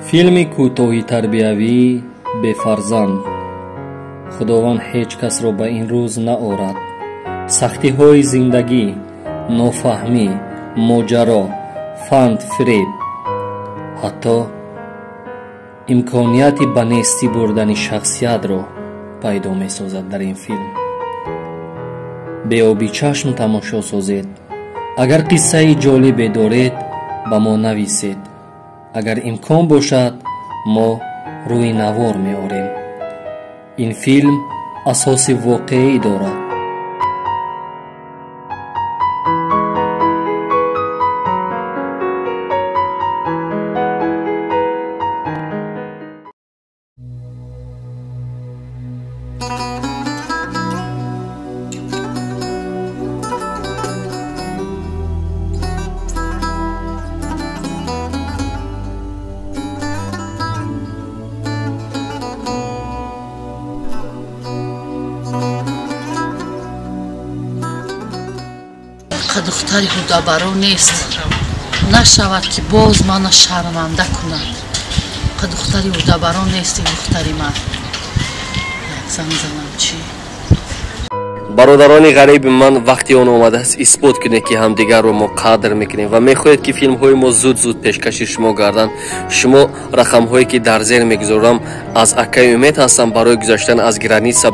Филми кӯтоҳи тарбиявии «Бефарзанд». Худованд ҳеҷ касро ба ин рӯз наорад. Сахтиҳои зиндагӣ, нофаҳмӣ, моҷаро, фанд, фиреб, ҳатто имконияти ба нестӣ бурдани шахсиятро пайдо месозад дар ин филм. Беоби чашм тамошо созед. Агар қиссаи ҷолибе доред, ба мо нависед. Агар имкон бошад, мо рӯи навор меорем. Ин филм асоси воқеӣ дорад. Духтари ҳудабаро нест, нашавад ки боз мана шарманда кунад. Духтари ҳудабаро нест ин духтари ман. Як зан занам чӣ? Бародарони ғариби ман, вақти он омадааст исбот кунед, ки ҳамдигарро мо қадр мекунем ва мехоҳед, ки филмҳои мо зуд-зуд пешкаши шумо гарданд. Шумо рақамҳое ки дар зер мегузорам аз акаи Умед ҳастанд, барои гузаштан аз граница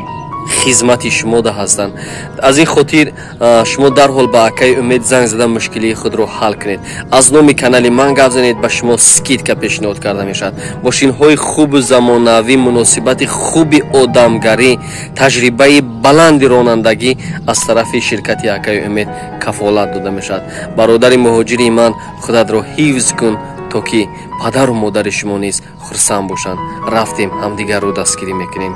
хизмати шумо да ҳастанд. Аз ин хотир шумо дарҳол ба акаи Умед занг зада мушкилии худро ҳал кунед. Аз номи канали ман гап занед, ба шумо скидка пешниҳод карда мешавад. Мошинҳои хубу замонавӣ, муносибати хуби одамгарӣ, таҷрибаи баланди ронандагӣ аз тарафи ширкати акаи Умед кафолат дода мешавад. Бародари муҳоҷири ман, худатро ҳифз кун, то ки падару модари шумо низ хурсанд бошанд. Рафтем, ҳамдигарро дастгирӣ мекунем.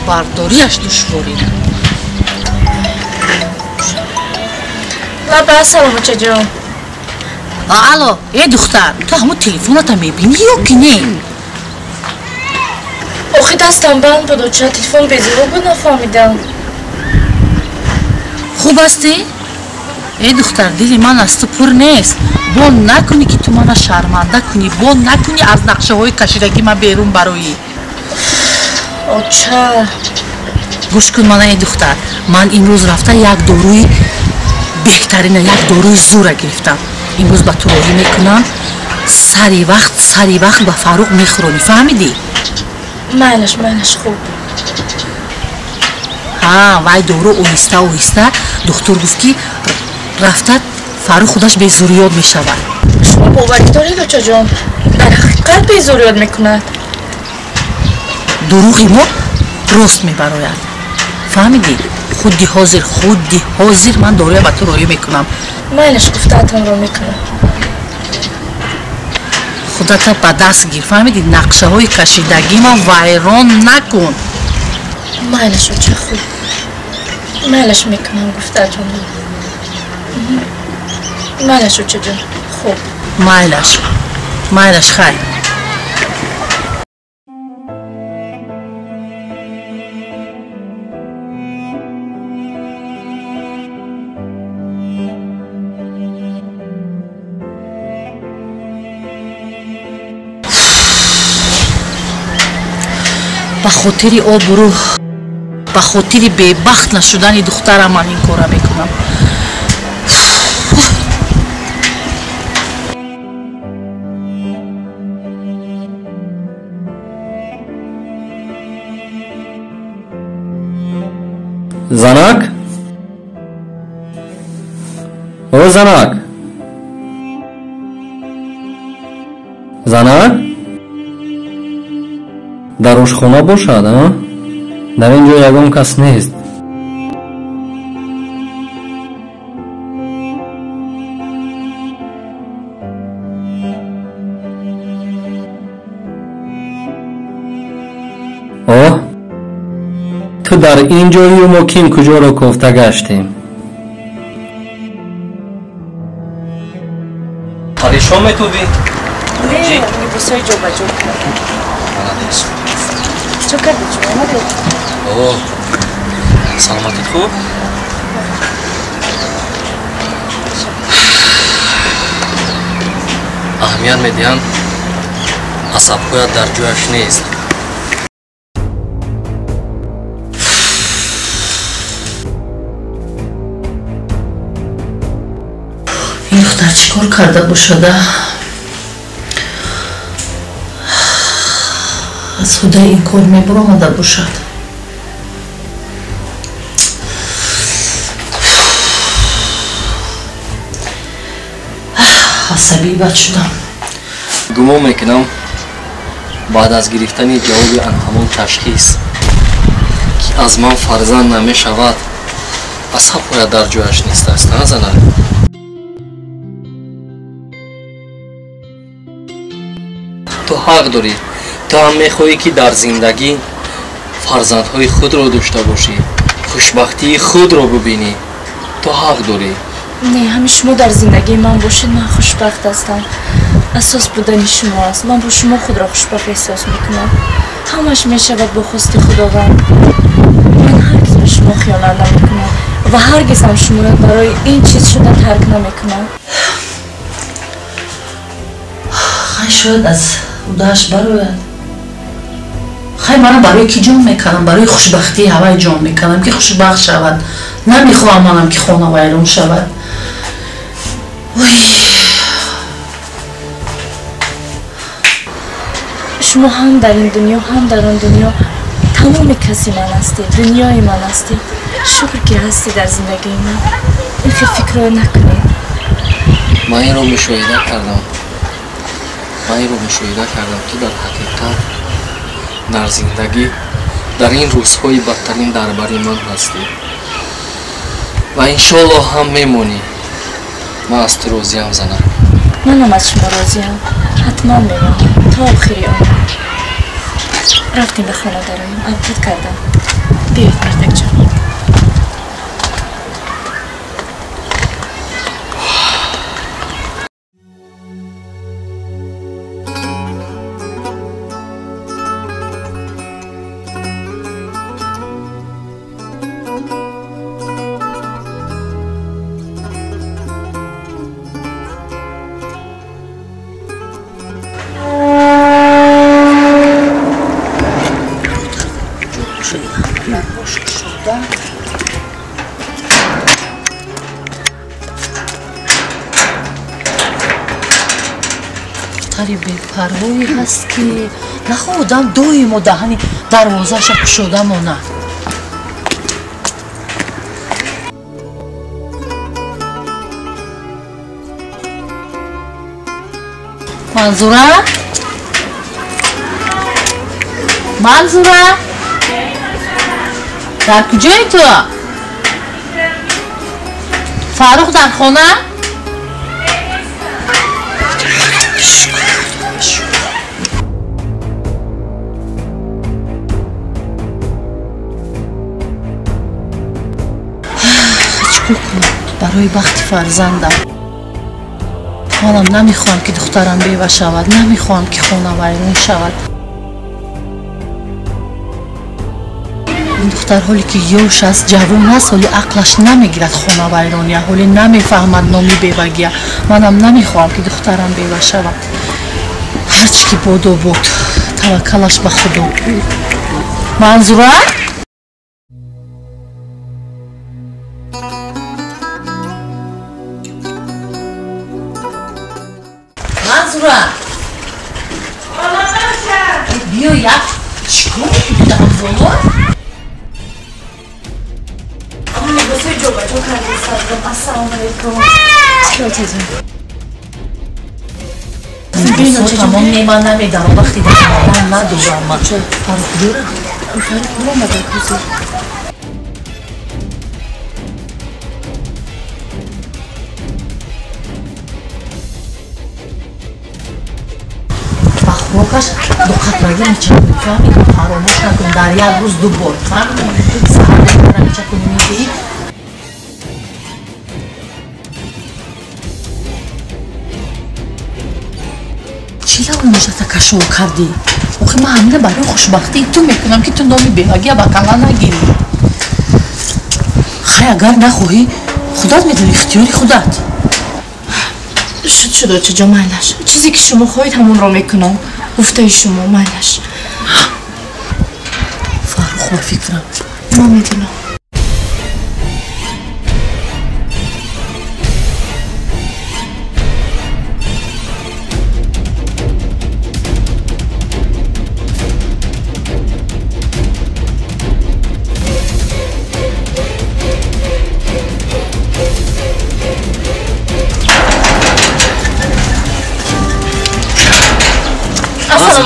Бардориаш душворӣ. Лаба, салом, очаҷон. Алло, э духтар, ту ҳамун телефоната мебинӣ ё ки не? Охи дастам банд буд, оча, телефон безуру буд, нафаҳмидам. Хуб ҳастӣ? Э духтар, дили ман аз ту пур нест. Бо накунӣ, ки ту мана шарманда кунӣ, бо накунӣ аз нақшаҳои кашидагӣ ман берун бароӣ. Оча, гӯш кун мана, э духтар, ман имрӯз рафта як доруи беҳтарина, як доруи зура гирифтам. Имрӯз ба ту роҳӣ мекунам, сари вақт, сари вақт ба Фаррух мехӯронӣ, фаҳмидӣ? Майлаш, майлаш, хуб. Ҳа, вай дору оҳиста оҳиста духтур гуфт, ки рафта Фаррух худаш безурёд мешавад. Шумо боварӣ доред, очаҷон, дар ҳақиқат безурёд мекунад? Дурӯғи мо рост мебарояд, фаҳмидӣ? Худи ҳозир, худи ҳозир ман доруя ба ту роҳӣ мекунам. Майлаш, гуфтаатонро мекунам. Худата ба даст гир, фаҳмидӣ? Нақшаҳои кашидагима вайрон накун. Майлаш, оча, хуб, майлаш, мекунам гуфтаатонро. Майлаш, очаҷон, хуб. Майлаш, майлаш, хайр. Ба хотири обрӯ, ба хотири бебахт нашудани духтарам ман ин кора мекунам. Занак? О, занак! Занак? Дар ошхона бошад, а? Дар ин ҷо ягон кас нест. Ту дар ин ҷою мо ким куҷоро кофта гаштем. Парешон метубӣ? Не, либосҳои ҷобаҷо кардам. Молодец. Чо кардӣ? Чо омадед? О, саломатит хуб? Аҳамият медиҳанд, асабҳоят дар ҷояш нест. Ин духтар чӣ кор карда бошада? Аз ҳудаи ин кор мебаромада бошад. Асабӣ бад шудам. Гумон мекунам, баъд аз гирифтани ҷавоби ан ҳамон ташхис, ки аз ман фарзанд намешавад, асабҳоят дар ҷояш нест аст, на занак? Ту ҳақ дорӣ. Ту ҳам мехоҳӣ, ки дар зиндагӣ фарзандҳои худро дошта бошӣ, хушбахтии худро бибинӣ. Ту ҳақ дорӣ. Не, ҳамин шумо дар зиндагии ман бошед, ман хушбахт ҳастам. Асос будани шумо аст. Ман бо шумо худро хушбахт эҳсос мекунам. Ҳамаш мешавад бо хости Худованд. Ман ҳаргиз ба шумо хиёнат намекунам ва ҳаргиз ҳам шуморо барои ин чиз шуда тарк намекунам. Хай, шояд аз удааш барояд. Хай, манам барои ки ҷон мекунам? Барои хушбахтии ҳавай ҷон мекунам, ки хушбахт шавад. Намехоҳам манам, ки хона вайрон шавад. Ой, шумо ҳам дар ин дунё, ҳам дар он дунё тамоми каси ман ҳастед, дунёи ман ҳастед. Шукр, ки ҳастед дар зиндагии ман. Ин хел фикрро накунед. Ман инро мушоҳида кардам. Ман инро мушоҳида кардам, ту дар ҳақиқат дар зиндагӣ дар ин рӯзҳои бадтарин дар бари ман ҳастӣ ва иншоаллоҳ ҳам мемонӣ. Ман аз ту розиам, занам. Манам аз шумо розиам. Ҳатман мемонам то охири умр. Рафтем ба хона дароем. Авқот кардам. Биёед, мардакҷон. Духтари бепарвое ҳаст, ки нахоҳ одам доимо даҳани дарвозаша кушода монад. Манзура, Манзура, дар куҷои ту? Фаррух дар хона? Чӣ кор кунам барои бахти фарзандам? Манам намехоҳам, ки духтарам бева шавад, намехоҳам, ки хона вайрон шавад. Ин духтар ҳоле ки ёш аст, ҷавон аст, ҳоли ақлаш намегирад хона вайрония, ҳоле намефаҳмад номи бевагия. Манам намехоҳам, ки духтарам бева шавад. Ҳарчи ки бодо бод, таваккалаш ба Худо. Манзура, Манзура, биё, як чӣ кор мекунӣ дар боло? Либосҳои ҷобаҷо карда сабзам. Ассалому алайкум. Чӣ Тамом, не, ман намедарам, вақти даромадан надорам. Ман Фаррух куҷо рафт? Фаррух баромада ҳозир. Ба хӯрокаш ду қатраги мечакунӣ, фаҳмидӣ? Фаромӯш накун, дар як рӯз ду бор, фаҳмидӣ? Саҳар як мечакунӣ, медиҳӣ. Чӣ лавмужата кашол кардӣ? Охи ман ҳамина барои хушбахтии ту мекунам, ки ту номи бевагия ба калла нагирӣ. Хай, агар нахоҳӣ, худат медонӣ, ихтиёри худат. Шуд, шуд, очаҷон, майлаш. Чизе ки шумо хоҳед, ҳамонро мекунам. Гуфтаи шумо, майлаш. Фаррух, ба фикрам. Ман медонам.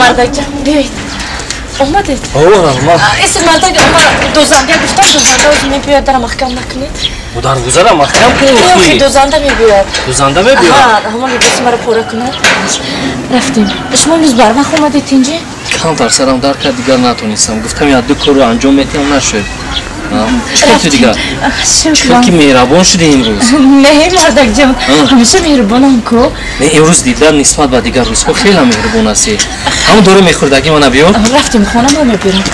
Мардакҷон, биёед. Омадед? О, раҳмат. Эси мардак омад, дозанда гуфтам, дозанда ҳозир мебиёяд, дара маҳкам накунед. Даргузара маҳкам кун. Охи, дозанда мебиёяд. Дозанда мебиёяд? Ҳа, ҳамон либоси маро пора кунад. Рафтем. Шумо имрӯз барвақт омадед инҷа? Камтар сарам дард кард, дигар натонистам. Гуфтам як ду корро анҷом метиҳам, нашуд. Чӣ ту дигар? Чӣ ки меҳрабон шудӣ имрӯз? Не, мардакҷон, ҳамеша меҳрабонам ку. Не, имрӯз дидан нисбат ба дигар рӯзҳо хеле меҳрабон ҳастӣ. Ҳамон дору мехӯрдагӣ мана биёр. Рафтем, хона ма мебирам.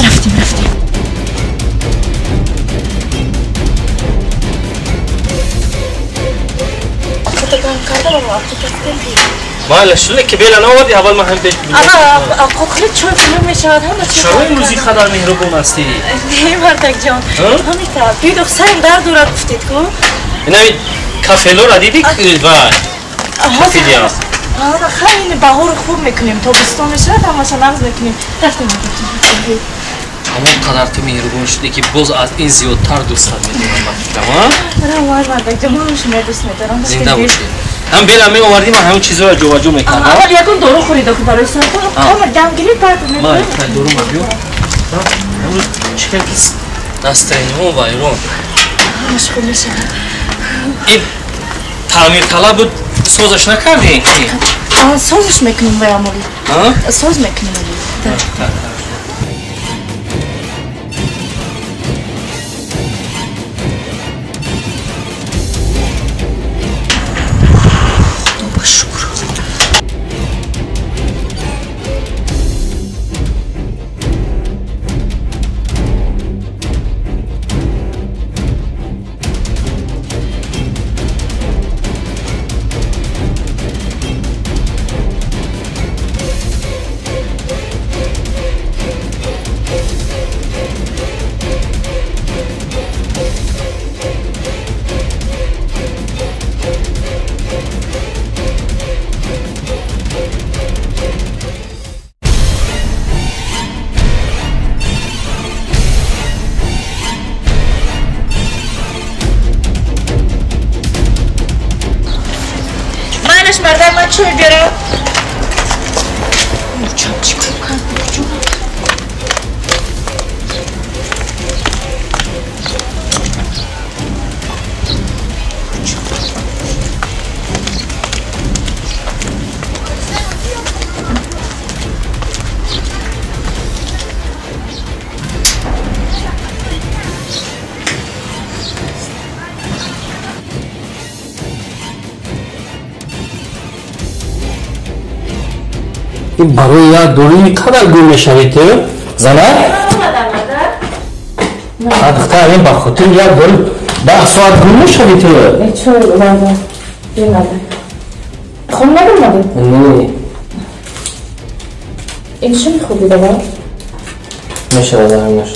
Рафтем, рафтем. Майла, шуне ки бела наовардӣ, аввал ман ҳам Қоқли чой хунук мешавад, ҳама чиз. Чаро имрӯз ин қадар меҳрубон ҳастӣ? Не, мардакҷон, ҳамита. Биёед, ох, сарам дард дорад, гуфтед ку? Инами кафелора дидӣ? Вай. Кафедиам. Хай, ин баҳорро хуб мекунем, тобистон мешавад, ҳамаша нағз мекунем. Рафтем, мардакҷон. Ҳамон қадар ту меҳрубон шудӣ, ки боз аз ин зиёдтар дӯстат медорам, ба фикрам, а? Раҳмат, мардакҷон, ман ҳам шуморо дӯст медорам. Зинда бошӣ. Ҳам бела меовардӣ, ман ҳамин чизҳоро ҷобаҷо мекардам. Аввал ягон дору хӯред, охи, барои сартон. Камар дам гиред, баъд мехӯред. Май, дору ма биё. Имрӯз чӣ хел ки настроениҳо вайрон. Ҳамаш хуб мешавад. Ин таъмирталаб буд, созаш накардӣ? Созаш мекунем, вай амоли. Соз мекунем, али. Мардак, ман чой биёрам? Мурчам чӣ кор кард? Куҷо рафт? Ин барои як дору ин қадар гум мешавӣ ту, занак? Духтар, ин ба хотири як дору 10 соат гум мешавӣ ту? Чой овардам. Хом надомадӣ? Не. Ин чӣ мехӯрдӣ давай? Мешавад, ҳамаш.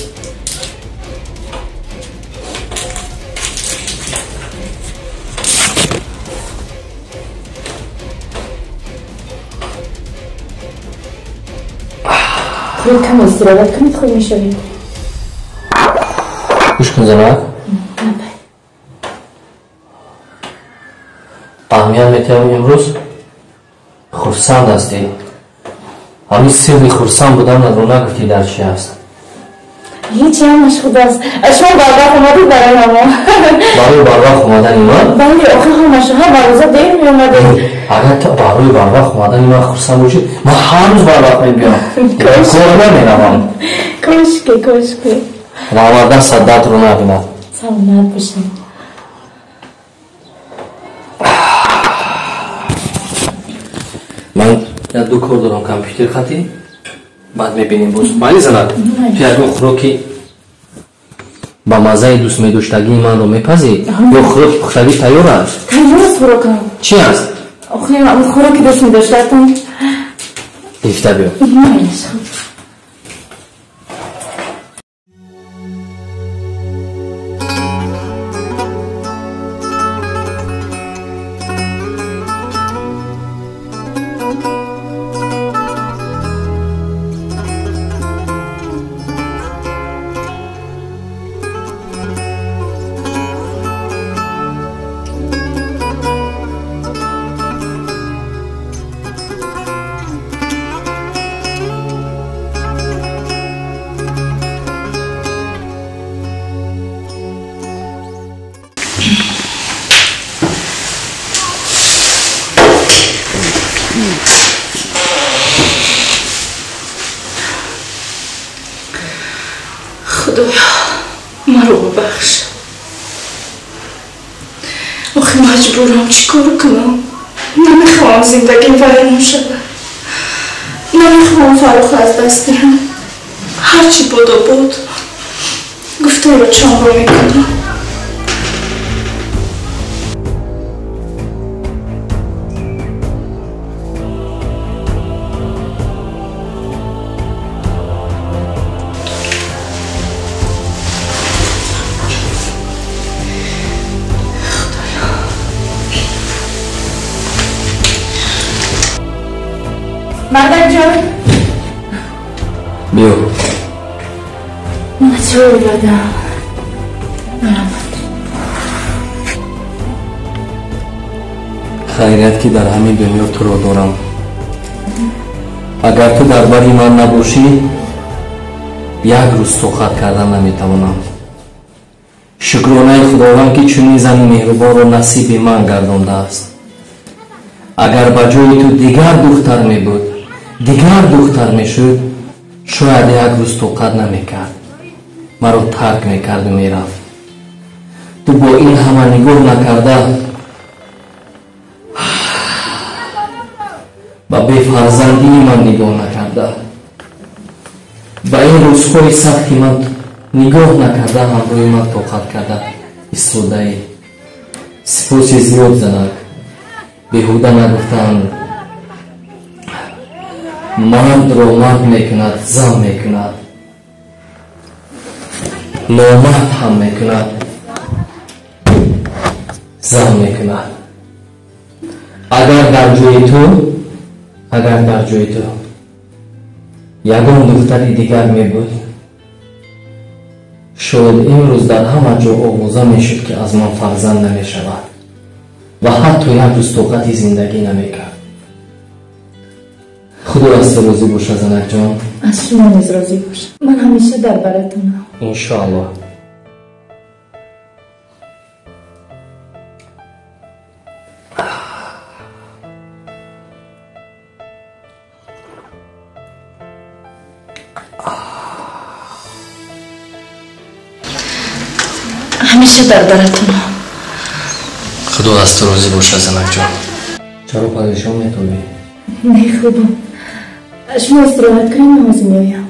Хӯй, кам истироҳат кунед, хуб мешавед. Гӯш кун, занак. Аҳамият метиҳам, имрӯз хурсанд ҳастӣ. Ҳамин сирри хурсанд буданатро нагуфтӣ, дар чи аст? Ҳеҷ, ҳамаш хуб аст. Шумо барвақт омадед барои ҳамо. Барои барвақт омадани ман? Бале, охир ҳамаш ҳама рӯза дер меомадед. Агар ту барои барвақт омадани ман хурсанд бошӣ, ман ҳар рӯз барвақт мебиём. Кор намеравам. Кошке, кошке. Раҳмат, дастат дардро набинад. Саломат бошед. Ман як ду кор дорам, компютер хати, баъд мебинем боз. Майли занак, ту ягон хӯроки ба маззаи дӯстмедоштагии манро мепазӣ ё хӯроки пухтагӣ тайёр аст? Тайёр аст хӯрокам. Чӣ аст? Хӯроки дӯст медоштатон. Гирифта биё. Майлаш, хуб. Худоё, маро бубахш. Охи маҷбурам, чӣ кор кунам? Намехоҳам зиндагим вайрон шавад. Намехоҳам Фаррух аз даст диҳам. Ҳарчи бодо буд, гуфторо чанро мекунам. Мардак ҷон, биё. Ман чой додам. Марҳамат. Хайрият ки дар ҳамин дунё туро дорам. Агар ту дар бари ман набошӣ, як рӯз тоқат кардан наметавонам. Шукронаи Худованд, ки чунин зани меҳрубонро насиби ман гардондааст. Агар ба ҷои ту дигар духтар мебуд, дигар духтар мешуд, шояд як рӯз тоқат намекард, маро тарк мекарду мерафт. Ту бо ин ҳама нигоҳ накарда, ба бефарзандии ман нигоҳ накарда, ба ин рӯзҳои сахти ман нигоҳ накарда, ҳамроҳи ман тоқат карда истодаӣ. Сипоси зиёд, занак. Беҳуда нагуфтаанд, мардро мард мекунад, зан мекунад, номард ҳам мекунад, зан мекунад. Агар дар ҷои ту, агар дар ҷои ту ягон духтари дигар мебуд, шояд имрӯз дар ҳама ҷо овоза мешуд, ки аз ман фарзанд намешавад ва ҳатто як рӯз тоқати зиндагӣ намекард. Худо аз ту розӣ бошад, занакҷон. Аз шумо низ розӣ бошад. Ман ҳамеша дар баратонам. Иншоаллоҳ. Ҳамеша дар баратонам. Худо аз ту розӣ бошад, занакҷон. Чаро парешон метобӣ? Не, хубам. Шумо истироҳат кунед, ман ҳозир меоям.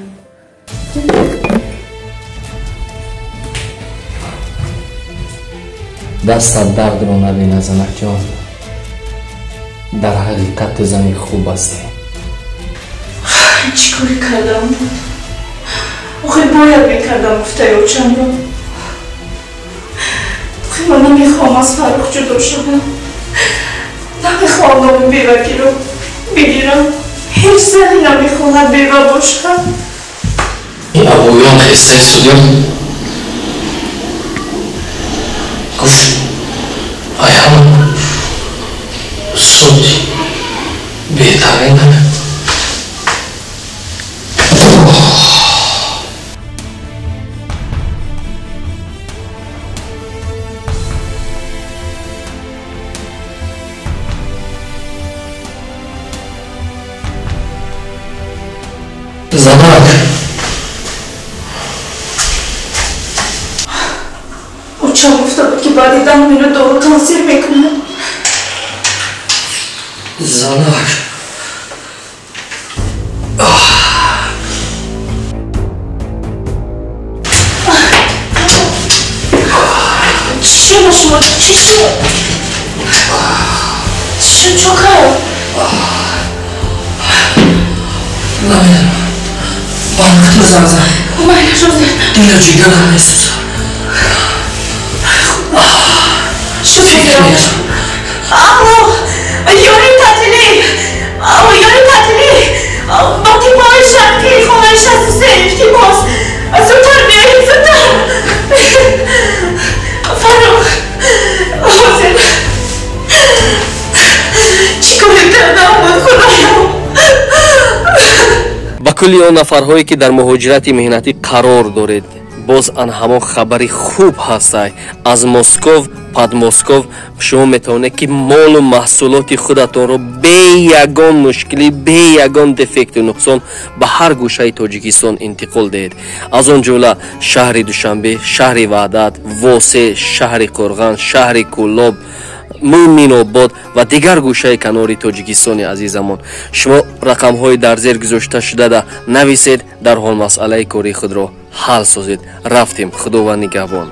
Дастат дардро набина, занакҷон. Дар ҳақиқат ту зани хуб ҳастӣ. Чӣ коре кардам? Охир бояд мекардам гуфтаи очамро. Охир ман намехоҳам аз Фаррух ҷудо шавам. Намехоҳам номи бевагиро бигирам. Ҳеҷ зане намехоҳад бева бошад. Ин абоён хестаи судён гуфт, ай ҳама суд беҳтарин. Занак. Очам гуфта буд, ки баъди 10 минут дору таъсир мекунад. Занак. Чӣ шуд шумо? Чӣ шуд? Чӣ шуд, чо кард? Намедонам. Банктор занг зад. Майла шуд. Дилу ҷигарам месӯзад. Чӣ фикр? Алло, ёри таътилӣ! Алло, ёри таътилӣ! Ба типои шарқӣ, хонаи 63, илтимос! Зудтар биёед, зудтар! Фаррух, ҳозир чӣ коре кардам буд, худоё? Ба кулли он нафарҳое, ки дар муҳоҷирати меҳнатӣ қарор доред, боз ан ҳамон хабари хуб ҳастай. Аз Москов, Подмосков шумо метавонед, ки молу маҳсулоти худатонро бе ягон мушкилӣ, бе ягон дефекту нуқсон ба ҳар гӯшаи Тоҷикистон интиқол диҳед. Аз он ҷумла шаҳри Душанбе, шаҳри Ваҳдат, Восе, шаҳри Қурған, шаҳри Кӯлоб, Мӯминобод ва дигар гӯшаи канори Тоҷикистони азизамон. Шумо рақамҳои дар зер гузошта шудада нависед, дарҳол масъалаи кории худро ҳал созед. Рафтем, Худованд нигаҳбон.